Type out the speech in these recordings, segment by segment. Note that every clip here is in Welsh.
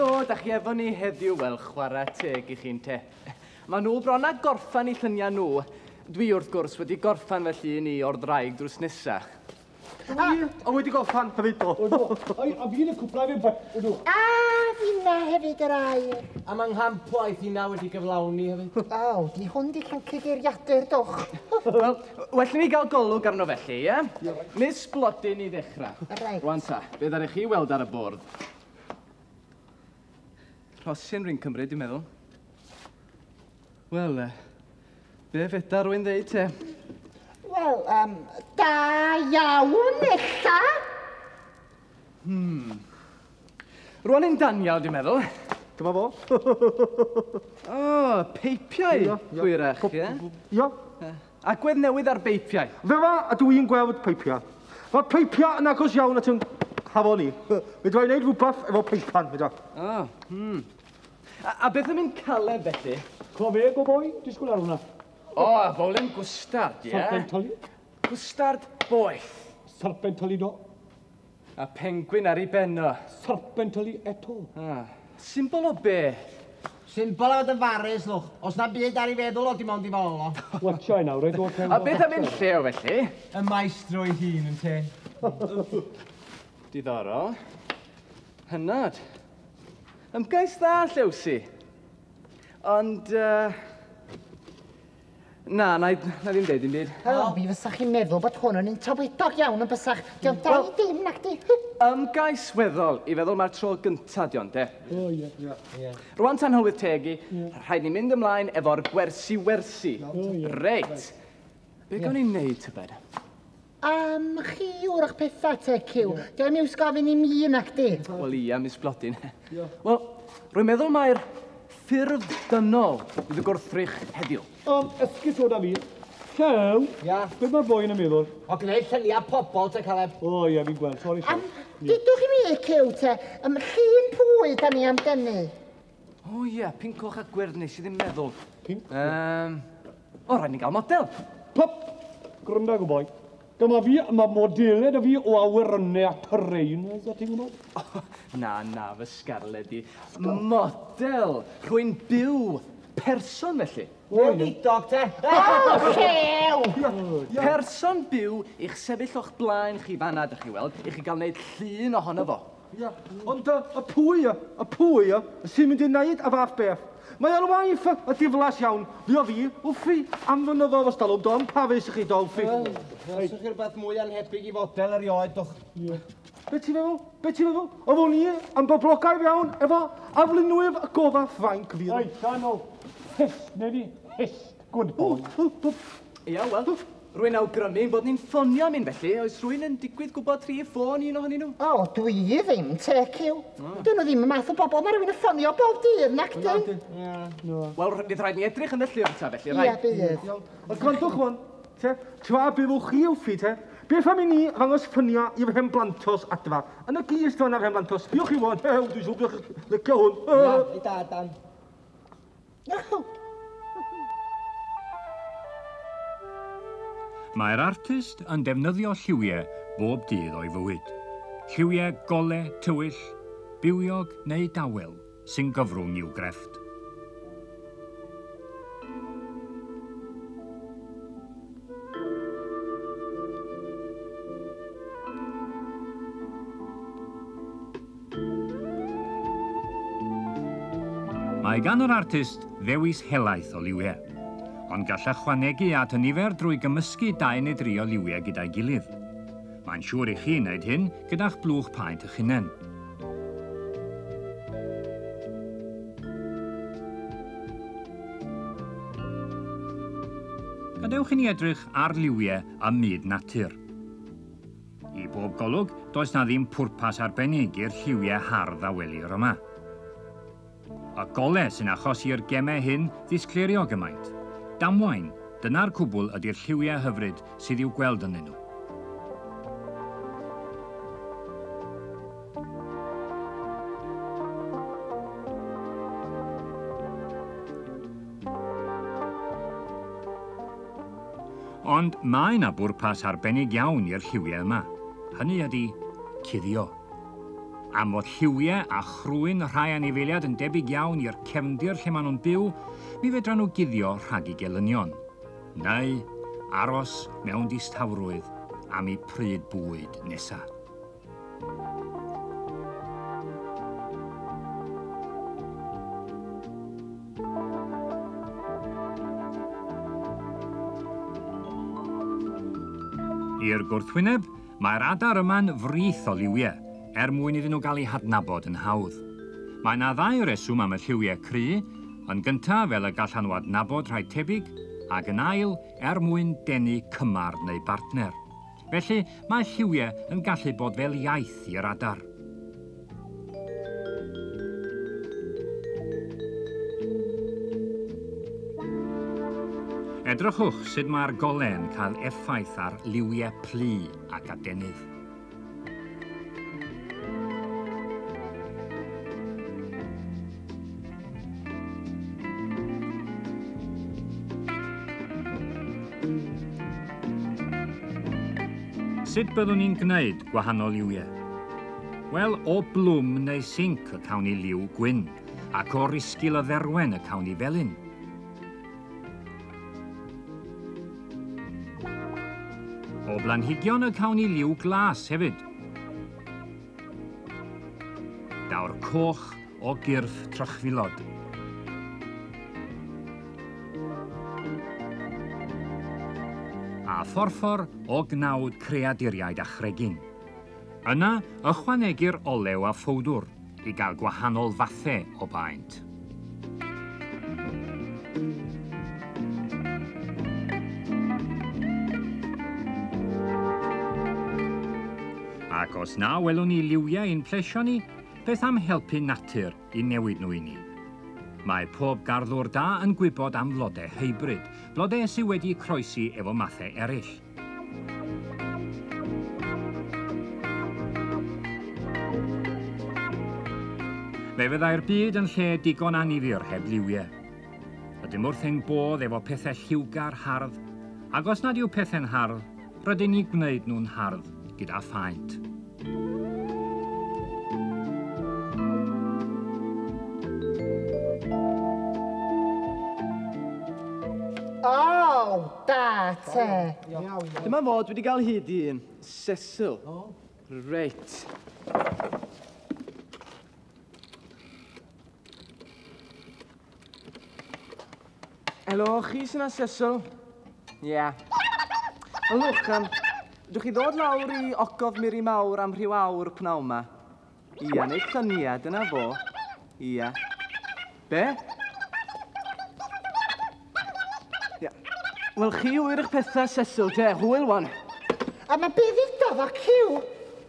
Helo, da chi efo ni heddiw? Wel, chwarae teg i chi'n te. Maen nhw bron â gorffan eu lluniau nhw. Dwi wrth gwrs wedi gorffan fy llun i o'r ddraig drws nesa. A, o wedi gorffan hefyd do. Ai, a fi'n y cwpla hefyd, but, ydw. A, finna hefyd yr ail. A mae nghampwaith i na wedi gyflawni hefyd. O, di hwn di llyncu geiriadur, doch. Wel, well i ni gael golwg arno felly, ie? Miss Blodyn i ddechrau. Reit. Rwan ta, be ddaru chi weld ar y bwrdd? Rhosyn rwy'n cymryd, dwi'n meddwl. Wel, be fedar rwy'n ddeud te? Wel, da iawn, ella. Rwan yn Daniel, dwi'n meddwl. Dyma fo. O, peipiau, Ia, ia. hwyrach, ie? Ia. Agwedd newydd ar beipiau. Fe fa, a dwi'n gweld peipiau. Mae peipiau yn agos iawn at yn hafon i. Fedra i wneud rhywbeth efo peipan, fedra. O, A beth am un Caleb, felly? Co fe, go boi, disgwyl ar hwnna. O, a bowlen gwstard, ie? Serpentoli. Gwstard boeth. Serpentoli do. A pengwin ar ei ben o. Serpentoli eto. Ah, symbol o be? Symbol o dyfarus, lwch. Os na byd ar ei feddwl o, dim ond i fol o. Watcha i nawr, reit o'r A beth am un Llew, felly? Y maestro ei hun yn te. Diddorol. Hynod. Ymgais dda, Llewsi. Ond, na, na ddim deud dim byd. O, mi fysach chi'n meddwl bod hwn yn un tawedog iawn yn bysach. Dio'n dau dim nac di. Ymgais weddol i feddwl mae'r tro gynta di ond, de. O, ie. Ie. Rwan tan hylwydd teg i, rhaid ni mynd ymlaen efo'r gwersi wersi. Reit. Be gawn ni'n neud, tybed? Am chi wrach pethau te, Cyw. Dio'n iws gofyn i mi nac di. Wel, ia, Miss Blodyn. Wel, rwy'n meddwl mai'r ffurf dynol fydd y gwrthrych heddiw. Esgus o da fi. Llew, Ia. beth mae'r boi yn y meddwl? O, gwneud lluniau pobol te, Caleb. O, ie, fi'n gweld, sori, Am, sori. dudwch i mi, Cyw, te, am llun pwy da ni am dynnu? O ie, pinc coch a gwyrdd nes i ddim meddwl. Pinc? O, rhaid ni gael model. Pop! Gwranda, go boi. Dyma fi, mae modelau da fi o awyrennau a terrainers, a ti'n gwybod? O, na, na, fy Scarlett i. Model! Rwy'n byw. Person, felly. Wel, didog te. O, Llew! Person byw i'ch sefyll o'ch blaen chi fanna, dych chi weld, i chi gael wneud llun ohono fo. Ia. Ond y pwy, y pwy, sy'n mynd i wneud y fath beth? Mae ar waith y diflas iawn. Fi o fi, wffi, am fynyddoedd os dalwm, do, am pafis i chi, do, wffi. Os yw'ch rhywbeth mwy anhebyg i fodel erioed, doch. Be ti'n feddwl? Be ti'n feddwl? Oeddwn i yn boblogaidd iawn efo aflunwydd y gofa Ffrainc fi. Reit, da nôl. Hist, neu di? Hist, good boy. Ia, wel, rwy'n awgrymu ein bod ni'n ffonio am un felly. Oes rhywun yn digwydd gwybod rhif ffôn un ohonyn nhw? O, dwi ddim, te, Cyw. Dyn nhw ddim y math o bobl, mae rhywun yn ffonio bob dydd, nac di? Wel, bydd rhaid ni edrych yn y llyfr ta felly, Ia, rhaid. bydd. Iawn. Ond gwrandwch wan, te, tra byddwch chi wffi, te, beth am i ni ddangos ffynio i'r hen blantos adfa? Yn y gist fan a'r hen blantos, sbiwch chi wan, hew, dwi'n siŵr byddwch chi'n licio hwn. Ia, i da, Dan. Mae'r artist yn defnyddio lliwiau bob dydd o'i fywyd. Lliwiau gole, tywyll, bywiog neu dawel sy'n gyfrwng i'w grefft. Mae gan yr artist ddewis helaeth o liwiau, ond gall ychwanegu at y nifer drwy gymysgu 2 neu 3 o liwiau gyda'i gilydd. Mae'n siŵr i chi wneud hyn gyda'ch blwch paent eich hunain. Gadewch i ni edrych ar liwiau ym myd natur. I bob golwg, does na ddim pwrpas arbennig i'r lliwiau hardd a welir yma. Y golau sy'n achosi'r gemau hyn ddisgleirio gymaint. Damwain, dyna'r cwbl ydy'r lliwiau hyfryd sydd i'w gweld ynddyn nhw. Ond mae yna bwrpas arbennig iawn i'r lliwiau yma. Hynny ydy cuddio. Am fod lliwiau a chrwyn rhai anifeiliaid yn debyg iawn i'r cefndir lle maen nhw'n byw, mi fedran nhw guddio rhag eu gelynion, neu aros mewn distawrwydd am eu pryd bwyd nesa. I'r gwrthwyneb, mae'r adar yma'n frith o liwiau, er mwyn iddyn nhw gael eu hadnabod yn hawdd. Mae yna ddau reswm am y lliwiau cry, yn gyntaf fel y gallan nhw adnabod rhai tebyg, ac yn ail er mwyn denu cymar neu bartner. Felly, mae lliwiau yn gallu bod fel iaith i'r adar. Edrychwch sut mae'r gole'n cael effaith ar liwiau plu ac adenydd. Sut byddwn ni'n gwneud gwahanol liwiau? Wel, o blwm neu sinc y cawn ni liw gwyn, ac o risgil y dderwen y cawn ni felyn. O blanhigion y cawn ni liw glas hefyd. Daw'r coch o gyrff trychfilod. A phorffor o gnawd creaduriaid a chregyn. Yna, ychwanegir olew a phowdwr i gael gwahanol fathau o baent. Ac os na welwn ni liwiau i'n plesio ni, beth am helpu natur i newid nhw i ni? Mae pob garddwr da yn gwybod am flodau hybrid, blodau sydd wedi croesi efo mathau eraill. Fe fyddai'r byd yn lle digon annifyr heb liwiau. Ydym wrth ein bodd efo pethau lliwgar hardd, ac os nad yw pethau'n hardd, rydyn ni gwneud nhw'n hardd gyda phaent. O, da te. Dyma fod wedi cael hyd i un. Cecil. Reit. Helo, chi sy'n Cecil? Ie. Yeah. Ylwch, dwch chi ddod lawr i Ogof Miri Mawr am rhyw awr pnawn ma? Ia, neu lluniau, dyna fo. Ia. Be? Ia. Wel, chi wyr eich pethau, Cecil, te. Hwyl, wan. A mae be ddudodd o, Cyw?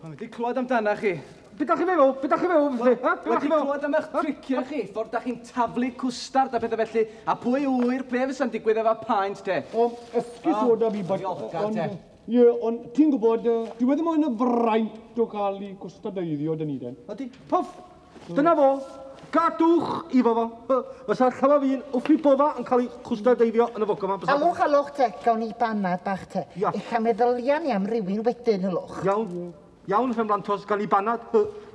Mae wedi clywed amdana chi. Be da chi feddwl? Be da chi feddwl, felly? Ha? Be da Wedi chi feddwl? clywed am eich triciau chi, ffordd da chi'n taflu cwstard a pethau felly, a pwy ŵyr be fysa'n digwydd efo paent, te? O, esgusoda fi, but... Diolchgar, te. Ie, ond ti'n gwybod, dwi wedi moyn y fraint o gael ei cwstadeiddio dyn ni, den. Ydy, puff, dyna fo. Gadwch i fo fo. Fysa llawer fi'n wrth i bofa yn cael ei chwstadeiddio yn y fogo yma. Alwch, alwch te, gawn ni banad bach te. Ia. Ella meddylia ni am rywun wedyn, hylwch. Iawn, iawn, hen blantos, gael ei banad.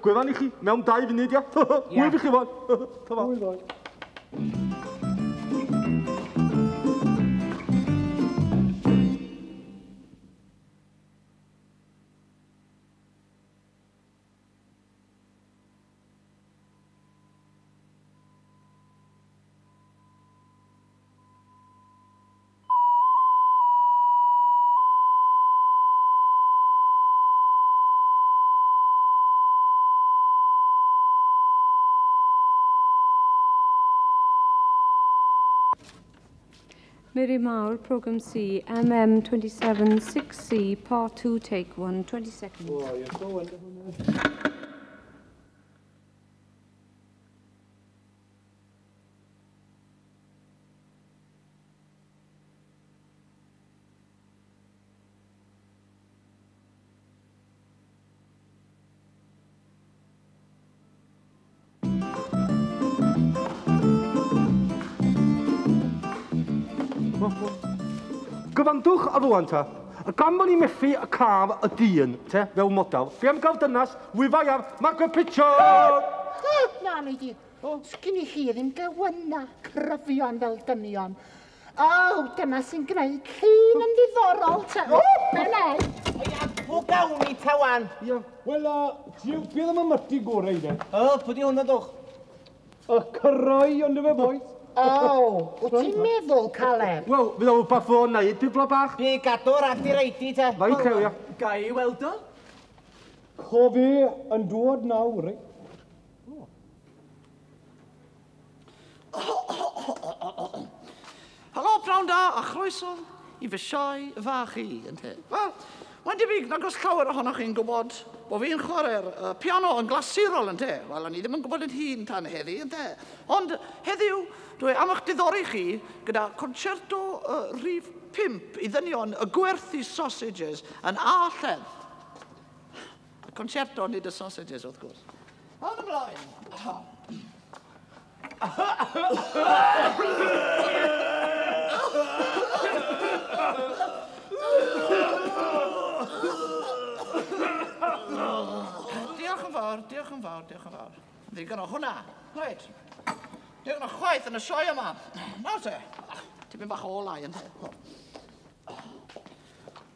Gwefan i chi, mewn 2 funud, ia. Hwyl i chi fod. Ta fo. Hwyl, boi. Miri Mawr, Programme C, MM27 6C, Part 2, Take 1, 20 seconds. Oh, you're so wonderful. Gyfandwch a fwan ta. Gan bod ni'n methu y caf y dyn, te, fel model, be am gael dynas, wyfa iaf, Margaret Pritchard! Na, nei di. Sgyn i chi ddim gewyna cryfion fel dynion. O, dyma sy'n gwneud llun yn ddiddorol, te. O, be neu? O ia, pw gawn ni ta wan? Ia. Wel, beth am y myty gorau i de? O, pwy di hwnna dwch? Y cyrrau, ond efe, boys. O, wyt ti'n meddwl, Caleb? Wel, fydd o rhywbeth o wneud, diblo bach. Bi gadw'r ag di reidi, te. Fa'i crew, ia. Ga i weld o? Co fe yn dod nawr, reit? Helo, prawn da, a chroeso i fy sioe fach i, ynte. Wel, mae'n debyg nag oes llawer ohonoch chi'n gwybod bod fi'n chwarae'r piano yn glasurol, ynte. Wel, o'n i ddim yn gwybod yn hun tan heddi, ynte. Ond heddiw, dwi am eich diddori chi gyda concerto rhif 5 i ddynion y gwerthu sausages yn A lledd. Y concerto nid y sausages, wrth gwrs. Awn ymlaen. Diolch yn fawr, diolch yn fawr, diolch yn fawr. Ddigon o hwnna. Reit. Digon o chwaith yn y sioe yma. Nawr te. Tipyn bach o olau yn te.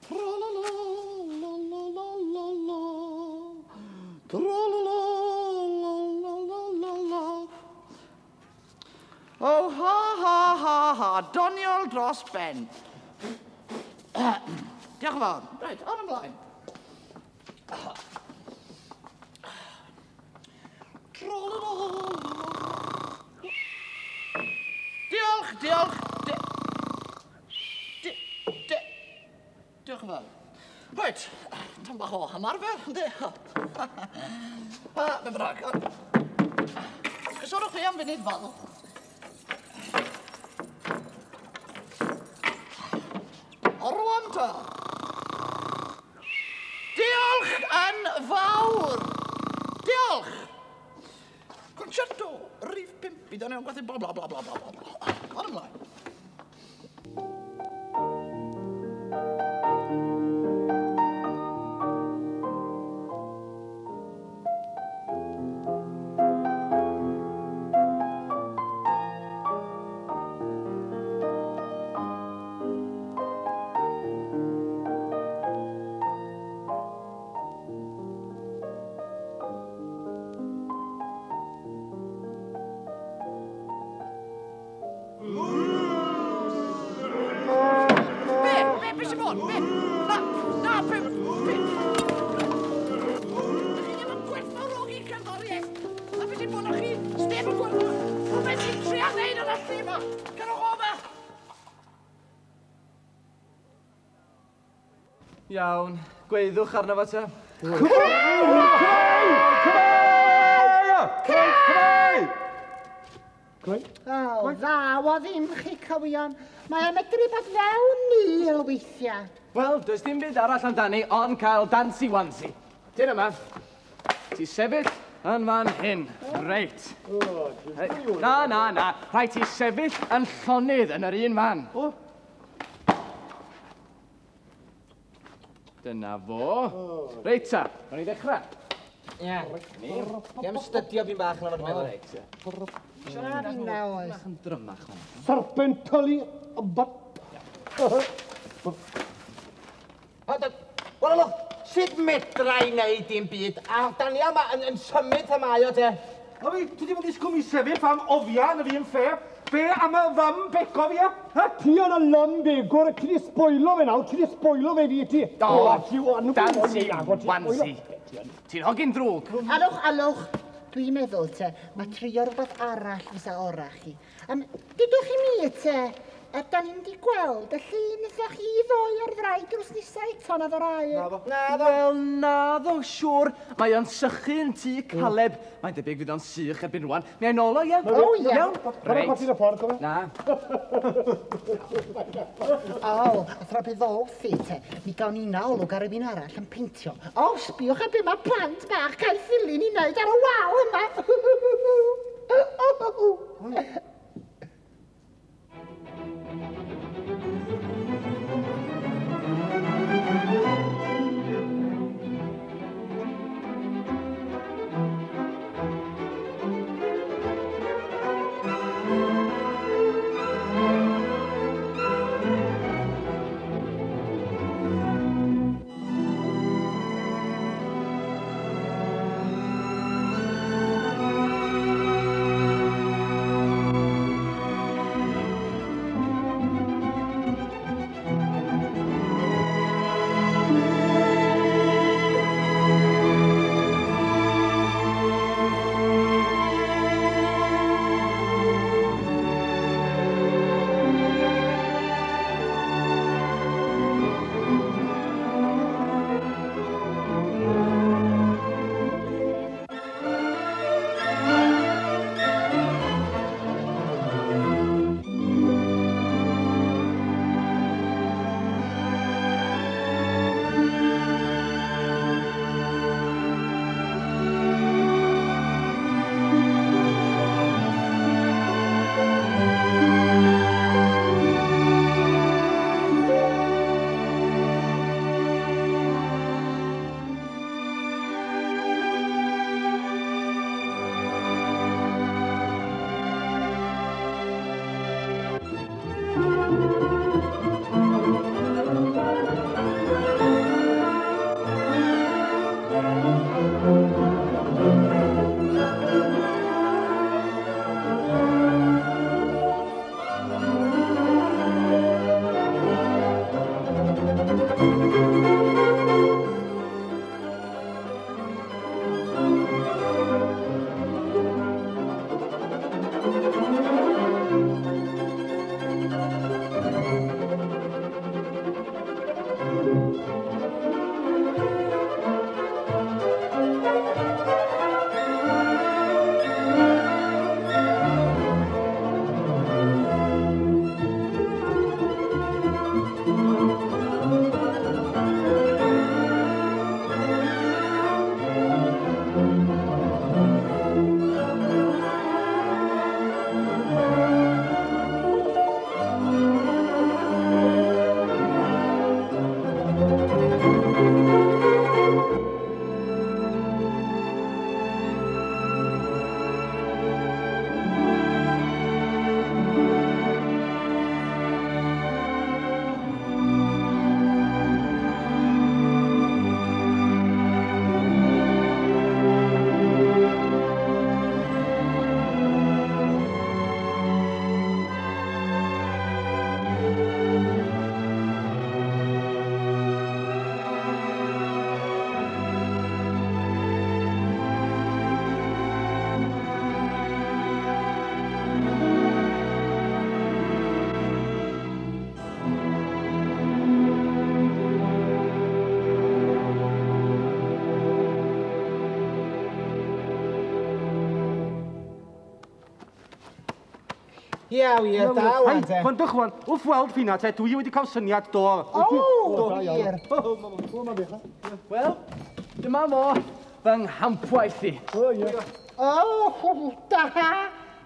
Tra-la-la-la-la-la-la. Tra-la-la-la-la-la-la. O, ha, ha, ha, ha. Doniol dros ben. Diolch yn fawr. Reit, on ymlaen. Diolch, diolch. Diolch yn fawr. Reit, tam bach o ymarfer, ynddi? Be bynnag. Sôn chi am funud fal. O rwan ta. Diolch yn fawr. Diolch. Concerto rhif 5 i dynion gwerthu bla bla bla bla bla bla. On ymlaen. Be sy'n bod? Be? Na, na, be? Be? Dych chi ddim yn gwerthfawrogi cerddoriaeth. Na be sy'n bod â chi? Sneb yn gwerthfawrogi. O beth sy'n trio neud yn y lle yma? Cerwch o yma! Iawn, gweithwch arno fo te. Creu! Creu! O, ddaw o ddim chi cywion. Mae am medru bod fewn mil weithiau. Wel, does dim byd arall amdani ond cael dansi wansi. Dyn yma, ti sefyll yn fan hyn. Reit. Na, na, na. Rhaid ti sefyll yn llonydd yn yr un fan. Dyna fo. Reit ta, ro'n i ddechrau. Ie. Ni am stydio fi'n bach na fo'n meddwl. Reit. Na finna oes. Bach yn drymach hwn. Serpent Tully, a butt. Wel, look, sut medra i wneud dim byd? A Daniel ma yn symud ta mae o te. A fi, ti wedi bod yn disgwyl mi sefyll am ofia yn yr un ffe. Be am y fam bego fi, e? Ti yn y lam begwr, ti di sboilo fe nawr, ti di sboilo fe fi ti. O, dansi, wansi. Ti'n hogyn drwg. Alwch, alwch. Dwi'n meddwl te, mae trio rhywbeth arall fysa orach chi. Dudwch i mi te, da ni'n di gweld y llun ydych chi ddoe ar ddraig drws nesa eto na ddo'r air. Naddo. Naddo. Wel, naddo, siwr. Mae o'n sychu'n tŷ Caleb. Mae'n debyg fydd o'n sych erbyn rwan. Mi a'i nôl o, ie? O, ie. Iawn? Reit. Reit. Reit. Na. O, a thra bydd ddoth i te, mi gawn ni olwg ar rywun arall yn peintio. O, sbiwch ar be mae plant bach Caerffili'n ei wneud ar y wal yma. Ia, wir, da wan te. Gwrandwch wan, wrth weld fi na te, dwi wedi cael syniad do. O, wir. Wel, dyma mo fy nghampwaith i. O, ie. O, da.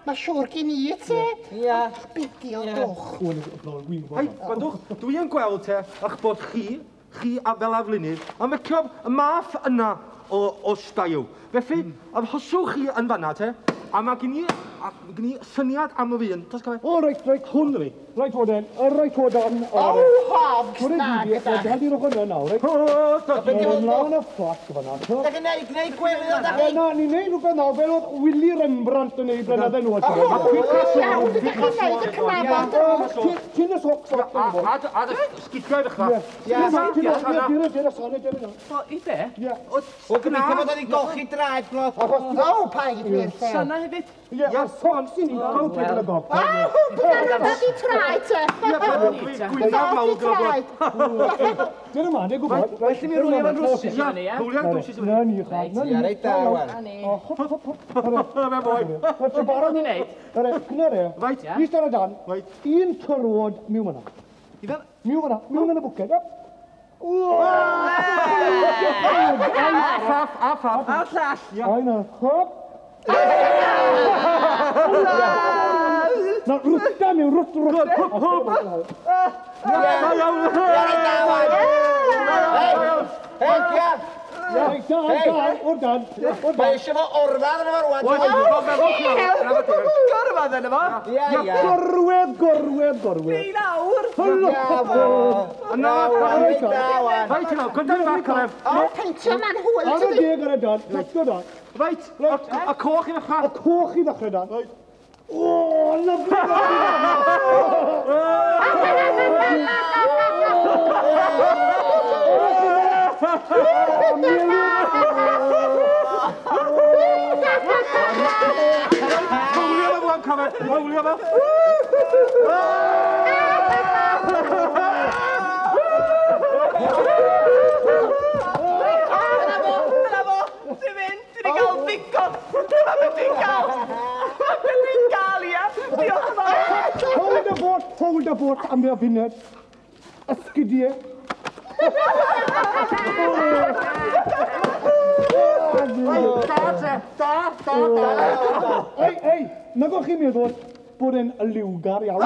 Mae siŵr gen i te. Ia. Be di o dwch? Hei, gwrandwch, dwi yn gweld te, a'ch bod chi a fel aflunydd, yn mecio y math yna o stael. Felly, arhoswch chi yn fanna te, a mae gen i syniad am y fi un. Dos gael. O, reit, reit. Hwn fi. Reit fod en, reit fod on. O, hogs, na, gyda. Dal i'r ochr yna nawr, reit? Mlaen y fflat fanna. Da chi'n neud gwely o, da chi? Na, ni'n neud rhywbeth nawr, fel oedd Willy Rembrandt yn neud blynydde nhw. Iawn, da chi'n neud y cnafod. Tyn y socs off. A sgidiau ddechrau. Ie, Dyr y O, i be? Ie. O, gobeithio bod o'n golchi draed, blod. O, paid, wir, llew. Sana hefyd. Ie, a socs i ni, gael peth yn y gob. O, bydd ar y traed, te. Gwylio mawr gyda bod. Dyna ma, neu gwybod. Well i mi rwlio fo'n rwsys i fyny, ie? Rwlio'n rwsys i fyny. Na ni, chad. Na ni. Ie, reit da, wan. O, hop, hop, hop. Fe boi. Ti'n barod i wneud? Reit, gwna re. Reit. Eist ar y dan. Reit. Un tyrwod miwn fyna. Miwn fyna, miwn yn y bwced. A ffaff, a ffaff. A'r llall. Ai na, hop. Na, rwta miwn, rwt, rwt. Hop, hop. Da iawn. Reit da, wan. Hei, Cia. Reit, da, da, o'r dan. Mae eisiau fo orfad yna fo rwan. Gorfad yna fo? Ia, ia. Gorwedd, gorwedd, gorwedd. Ni lawr. Ia, fo. Na, Reit da, wan. Reit, yna, gwrando bach, Caleb. O, peintio ma'n hwyl, Ar y tydi? deg ar y dan, let's go dan. Reit, y coch i ddechrau. Y coch i ddechrau dan. Reit. O, lyfli! Hwlio fo fwan, Caleb. Hwlio fo. Dyna fo, dyna fo. Dwi'n mynd, dwi wedi cael ddigon. Dyma beth dwi'n cael. Beth dwi'n cael, ia. Diolch yn fawr. Hold the boat, hold the boat am y funud. Ysgidiau. Da, te. Da, da, da. Ei, ei, nag o'ch chi'n meddwl bod e'n liwgar iawn?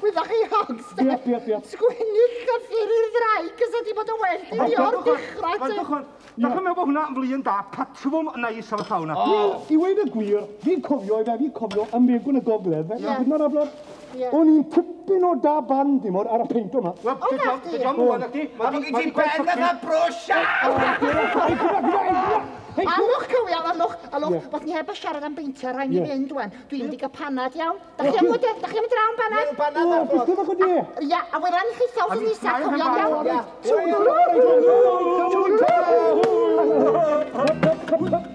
Wyddoch chi hogs, te. Ie, ie, ie. Sgwennu llythyr i'r ddraig, cos ydi bod yn well i fi o'r dechrau, te. Gwrandwch hwn. Dach chi'n meddwl bod hwnna yn flin da, patrwm neis am y llaw na. I weud y gwir, fi'n cofio, fi'n cofio am Begwn y Gogledd, fe, Ie. gwydno'r ablod. Ie. O'n i'n tipyn o da band, dim ar y peint yma. Wel, dydy o'm ŵan, nacdi? A fo gen ti ben fatha brwsh. Alwch cywio, alwch, alwch. Wath ni heb a siarad am beintio, rhaid ni fynd wan. Dwi'n mynd i gael panad iawn. Da chi am draw am banad? Banad O, ar blod. beth ydych chi? Ia, a welan chi sawl sy'n nisa, cofio'n iawn. Toodaloo!